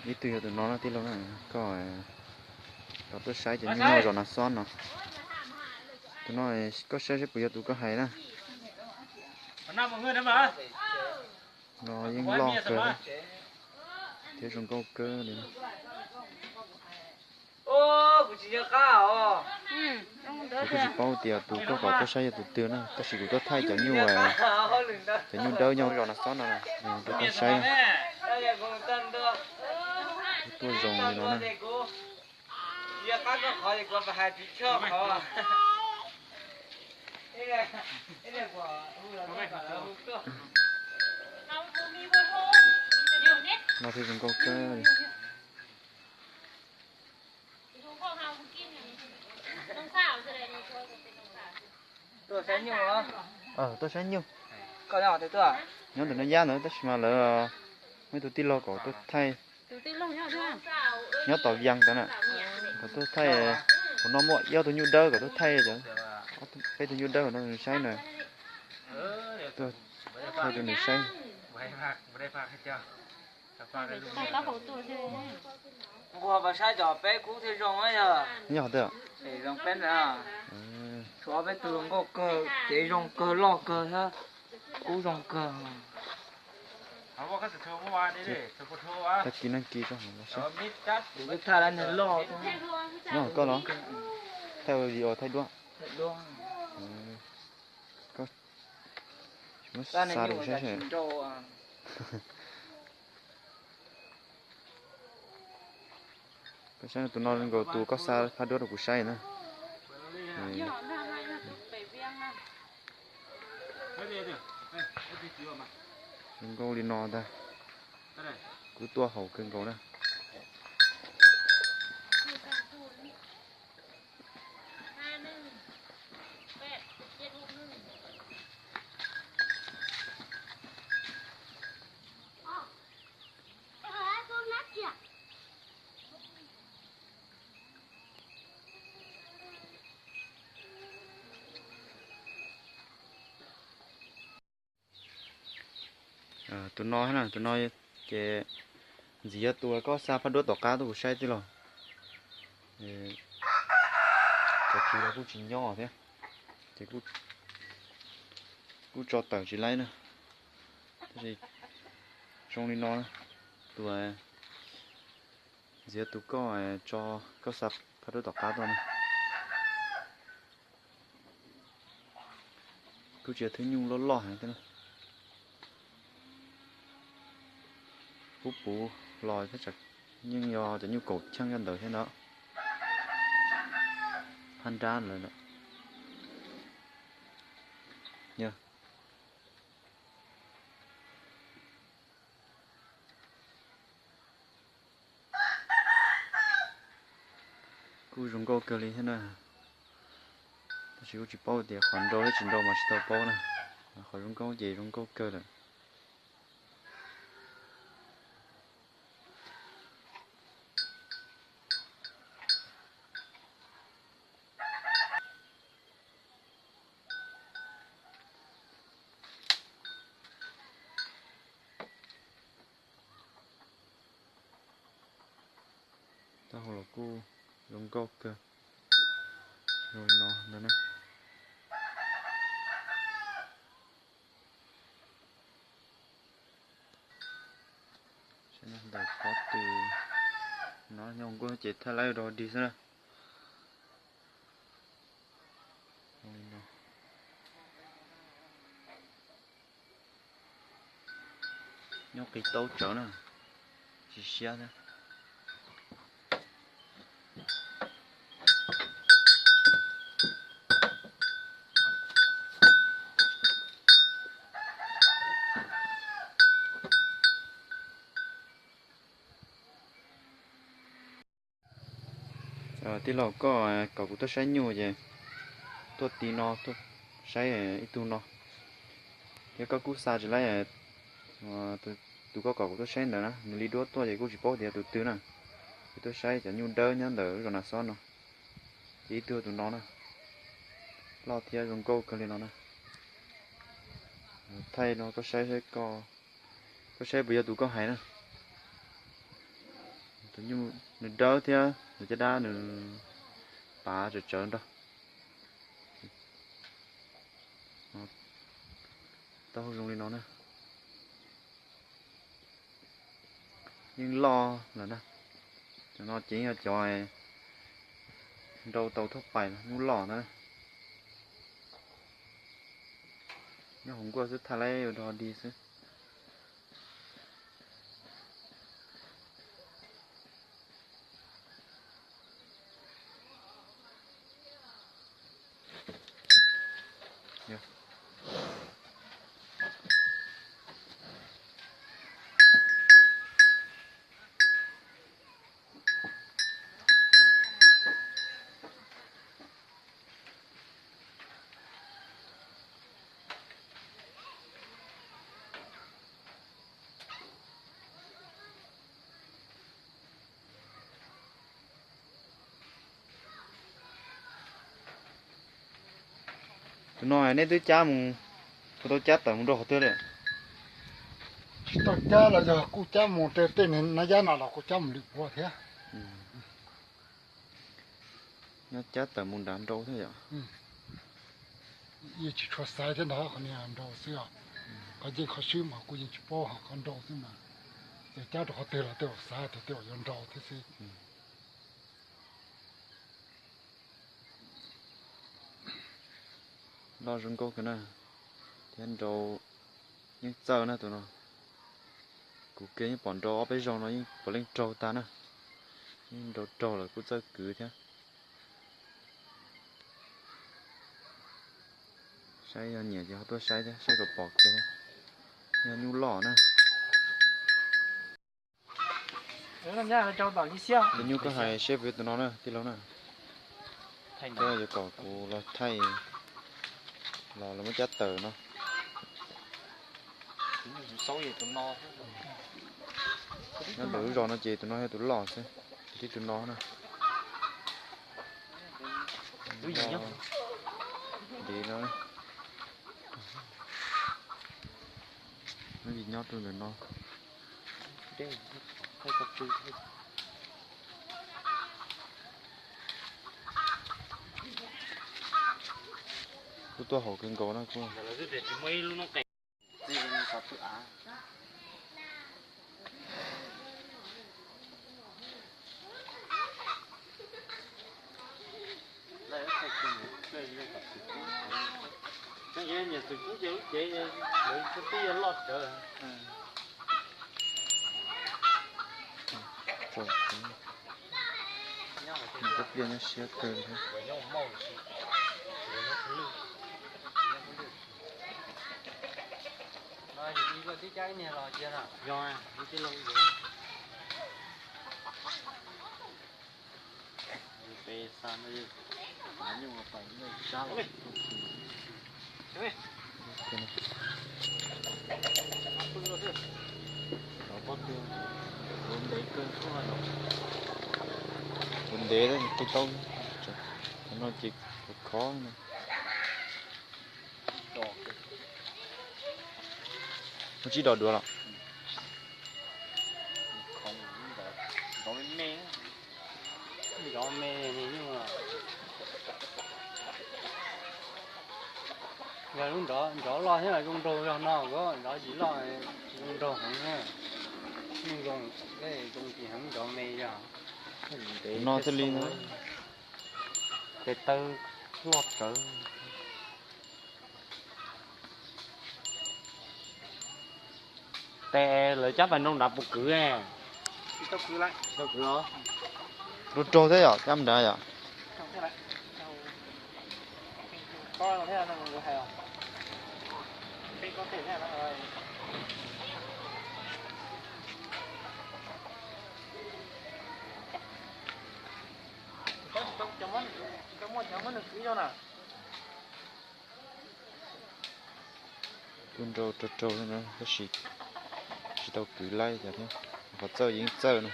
Ib tug yog tus no na tij laug na, koj, koj tuaj saib cov nyuj nyob zos Nas Xob no. Tus no koj saib seb puas yog tus koj hais na. No yeej loj kawg thiab zoo nkauj kawg li. Kuv kuj tsis paub tias tus koj kom tuaj saib yog tus twg na, tab sis kuv tuaj thaij cov nyuj, cov nyuj dawb nyob zos Nas Xob no, kuv tuaj saib na. Kuv tuaj zoo li no na. No thiaj zoo nkauj kawg li. Tuaj saib nyuj. Nyob ntawm Naj Yab ntawd tab sis mas lawv, muaj ib tug tij laug kom tuaj thaij. Nyob tom Vias ntawd na, kom tuaj thaij. Hauv no muaj ob tug nyuj dawb kom tuaj thaij, peb tug nyuj dawb hauv no nws saib na. Tuaj thaij rau nws saib. Nquag pas saib cov peb kub thiaj zoo yog. Nyob qhov twg? Zoo peb ntawd. Tshuav peb tug zoo nkauj kawg, cev zoo kawg, loj kawg thiab kub zoo kawg. Tag kis nag kis rau hauv los saib. Kuv twb thaij lawm nws loj. Nyob hauv koj los? Thaij video thaij duab? Thaij duab. Koj muab xa rau kuv saib seb. Koj saib tus no nkaus tus koj xa phaj duab rau kuv saib na. Zoo nkauj li no ntag. Kuv tuaj haum kawg nkaus na. Tus no, tus no ces ntxiv yog tus koj xa phaj duab tom qab tuaj kuv saib tij laug. Cov tsis los kuj tsis nyob thiab, ces kuj tso tawm tsis laib na. Tab sis zoo li no, tus ntxiv yog tus koj tso, koj xa phaj duab tom qab tuaj na. Kuj tsis yog thwb nyuj loj loj heev thiab. Puv puv los thiab, yeej yog cov nyuj kaum cheej nyob ntawd thiab ntag. Phaj nrab lawm lawm. Kuj zoo nkauj kawg li thiab na. Tab sis kuj tsis paub tias qhov nrau thiab tsis nrau mas tsis tau paub na. Qhov zoo nkauj ces zoo nkauj kawg lawm. Taub hau los kuj zoo nkauj kawg, zoo li no ntag na. Saib ntawm pob tw no nyob nkuaj ces thaij laib rau dig xwb na. Nyob qis taub tsawv na, tsis siab thiab. Tij laug, koj kom kuv tuaj saib nyuj ces tuaj ti no tuaj saib ib tug no, thiab koj kuj xa tsis laib tus koj kom kuv tuaj saib ntawd na, nws li duab tuaj ces kuj tsis paub tias tus twg na. Kuv tuaj saib cov nyuj dawb nyob ntawm lub zos Nas Xob no, ces ib tug tus no na, loj thiab zoo nkauj kawg li no na. Thaij no koj saib, koj saib puas yog tus koj hais na. Tus nyuj nws dawb thiab nws caj dab nws pav tsawv tsawv nrog. Tau zoo li no na. Yeej loj lawm na. Cov no ces yog cov nrau tau thuab pais los nyuj loj na. Nyob hauv nkuaj xwb, thaij laib ua rau dig xwb. Tus no nej twb cab mus, kuv tau cab tawm mus rau qhov twg li? Tsis tau cab los yog kuj cab mus tej niag nab yab no los kuj cab mus lwm puag thiab. Nyob cab tawm mus nrad nrau thiab yom. Yeej tsis tshua xaiv thiab ntag, qhov niag nrau xwb os. Qhov ncej qhov swb mas kuj yeej tsis paub, ho qhov nrau xwb mas ces cab rau qhov twg los tej zaum xav tias tej zaum yuav nrau thiab xwb. Loj zoo nkauj kawg na, thiab nrau yeej txawj na tus no. Kuv kiag yeej pom nrau ob peb zaug no yeej puav leej raug tag na. Yeej nrau raug lawm kuj txawj kwv thiab. Saib yog nyiam ces ho tuaj saib thiab, saib kom pom kiag thiab. Yog nyuj loj na. Tus nyuj koj hais seb puas yog tus no na tij laug na. Koj yuav kom kuv los thaij los lawv muab cab tawm no. Nyob lwm lub zos no ces tus no yog tus loj xwb, tib tus no na. Ntev no, lub vim nyob rau ntawm no. Kuj tuaj haum kawg nkaus na kuj. Nyiam tus kub ces lub cev lawv tib yog loj tsawv. Koj pliaj nyob siab kawg thiab. Cov pob tw ua ntev kawg, ua ntev lawm tej taub, cov no ces khov khov no. Muaj tsib dos duav los? Nrov me, yog lub nrov, nrov loj thiab zoo nraug zog no, nrov tsis loj tsis zoo nraug heev na. Yeej zoo, zoo tsis heev, nrov me zog. No thiaj li no. Tes taw loj tsawv. Tes lawv cab pais nroo nrad puas kwv? Rau raug thiab yom, cab nrad yom. Kuj nrau rau raug no tab sis tsis tau kwv laib cas thiab. Qhov txawj yeej txawj no.